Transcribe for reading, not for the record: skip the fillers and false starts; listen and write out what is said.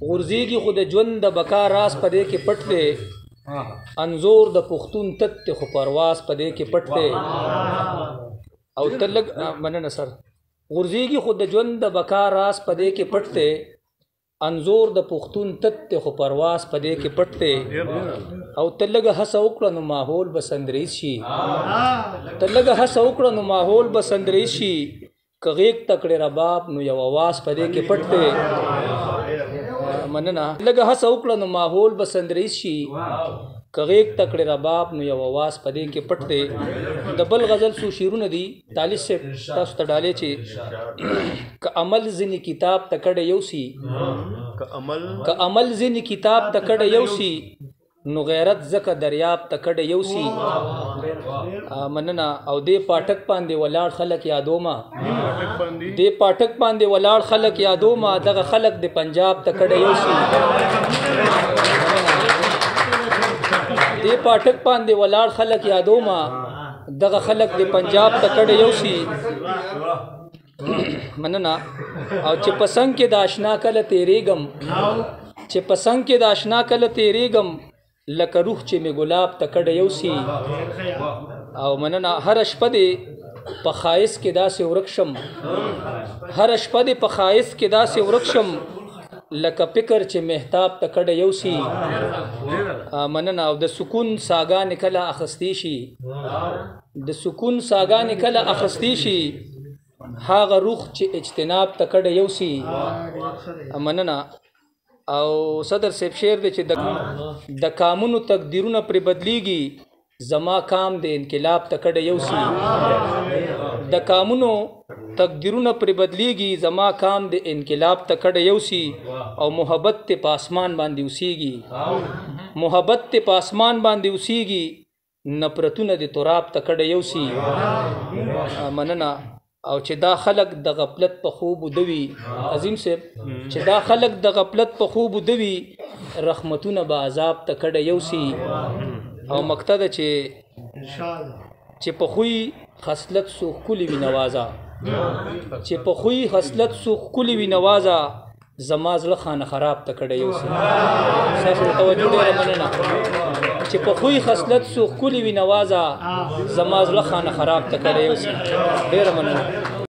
غورځېږي خو د ژوند د بقا راز په دې کې پټ دی. انځور د پښتون تت دی خو پرواز په دې کې پټ دی. او ته لږ مننه سر. غورځېږي خو د ژوند د بقا راز په دې کې پټ دی. انځور د پښتون تت دی خو پرواز په دې کې پټ دی. او ته لږه هڅه وکړه نو ماحول به سندریز شي. ته لږه هڅه وکړه نو ماحول به سندریز شي. که غېږ ته کړې رباب نو یو اواز په دې کې پټ دی. مننه. لږه هڅه وکړه نو ماحول به سندریز شي. که غېږ ته کړې رباب نو یو اواز په دې کې پټ دی. د بل غزل څو شعرونه دي طالب صاحب تاسو ته ډالۍ چې که عمل ځینې کتاب ته کډه یوسي، که عمل ځینې کتاب ته کډه یوسي نو غیرت ځکه دریاب ته کډه یوسي. مننه. او دې پاټک باندې ولاړ خلک یادومه، دې پاټک باندې ولاړ خلک یادومه، دغه خلک د پنجاب ته کډه یوسي. دې پاټک باندې ولاړ خلک یادومه، دغه خلک د پنجاب ته کډه یوسي. مننه. او چې په څنګ کې د آشنا کله تېرېږم، چې په څنګ کې د آشنا کله تېرېږم لکه روح چې مې ګلاب ته کډه یوسي. او مننه. هره شپه دې په ښایست کې داسې ورک شم، هره شپه دې په ښایست کې داسې ورک شم لکه فکر چې مهتاب ته کډه یوسي. مننه. او د سکون ساګانې کله اخیستی شي، د سکون ساګانې کله اخیستی شي هغه روح چې اجتناب ته کډه یوسي. مننه. او صدر صاحب شعر دی چې د کامونو تقدیرونه پرې بدلیږي، زما کام د انقلاب ته کډه یوسي. د کامونو تقدیرونه پرې بدلیږي، زما کام د انقلاب ته کډه یوسي. او محبت ته په اسمان باندې اوسیږي، محبت ته په اسمان باندې اوسیږي، نفرتونه د تراب ته کډه یوسي. مننه. او چې دا خلک د غفلت په خوب ویده وي، عظیم صاحب چې دا خلک د غفلت په خوب ویده وي، رحمتونه به عذاب ته کډه یوسي. او مکته ده چې په خوی خصلت سو ښکلي وي نوازه، چې په خوی خصلت سو ښکلي وي نوازه، زما زړه خانه خراب ته کډه یوسي. ستاسو توجه ډېره مننه. چې په خوی خصلت سو ښکلي وي نوازه، زما زړه خانه خراب ته کډه یوسي. ډېره مننه.